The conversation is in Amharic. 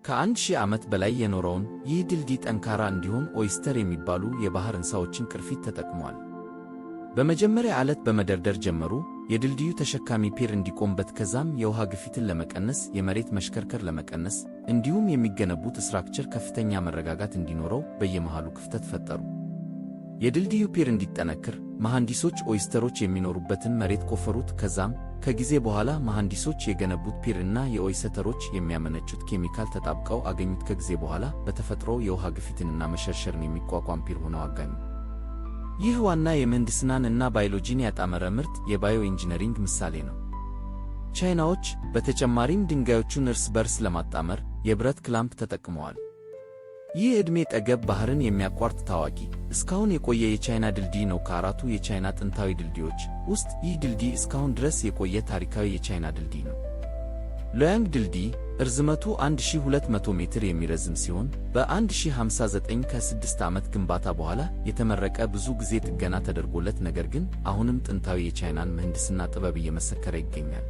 ከ1000 ዓመት በላይ የኖረውን ይህ ድልድይ ጠንካራ እንዲሆን oyster የሚባሉ የባህር እንስሳዎችን ቅርፊት ተጠቅሟል። በመጀመሪያ አለት በመደርደር ጀመሩ፣ የድልድዩ ተሸካሚ pier እንዲቆምበት፣ ከዛም የውሃ ግፊትን ለመቀነስ፣ የመሬት መሽከርከር ለመቀነስ፣ እንዲሁም የሚገነቡት structure ከፍተኛ መረጋጋት እንዲኖረው በየመሃሉ ክፍተት ፈጠሩ። የድልድዩ pier እንዲጠነክር መሐንዲሶች oyster ኦች የሚኖሩበትን መሬት ቆፈሩት። ከዛም ከጊዜ በኋላ መሐንዲሶች የገነቡት pier እና የ oyster ኦች የሚያመነጩት ኬሚካል ተጣብቀው አገኙት። ከጊዜ በኋላ በተፈጥሮ የውሃ ግፊትንና መሸርሸርን የሚቋቋም pier ሆነው አገኙ። ይህ ዋና የምህንድስናን እና ባዮሎጂን ያጣመረ ምርጥ የ bioengineering ምሳሌ ነው። ቻይናዎች በተጨማሪም ድንጋዮቹን እርስ በርስ ለማጣመር የብረት clamp ተጠቅመዋል። ይህ ዕድሜ ጠገብ ባህርን የሚያቋርጥ ታዋቂ እስካሁን የቆየ የቻይና ድልድይ ነው። ከአራቱ የቻይና ጥንታዊ ድልድዮች ውስጥ ይህ ድልድይ እስካሁን ድረስ የቆየ ታሪካዊ የቻይና ድልድይ ነው። ሉያንግ ድልድይ እርዝመቱ 1200 ሜትር የሚረዝም ሲሆን በ1059 ከ6 ዓመት ግንባታ በኋላ የተመረቀ፣ ብዙ ጊዜ ጥገና ተደርጎለት ነገር ግን አሁንም ጥንታዊ የቻይናን ምህንድስና ጥበብ እየመሰከረ ይገኛል።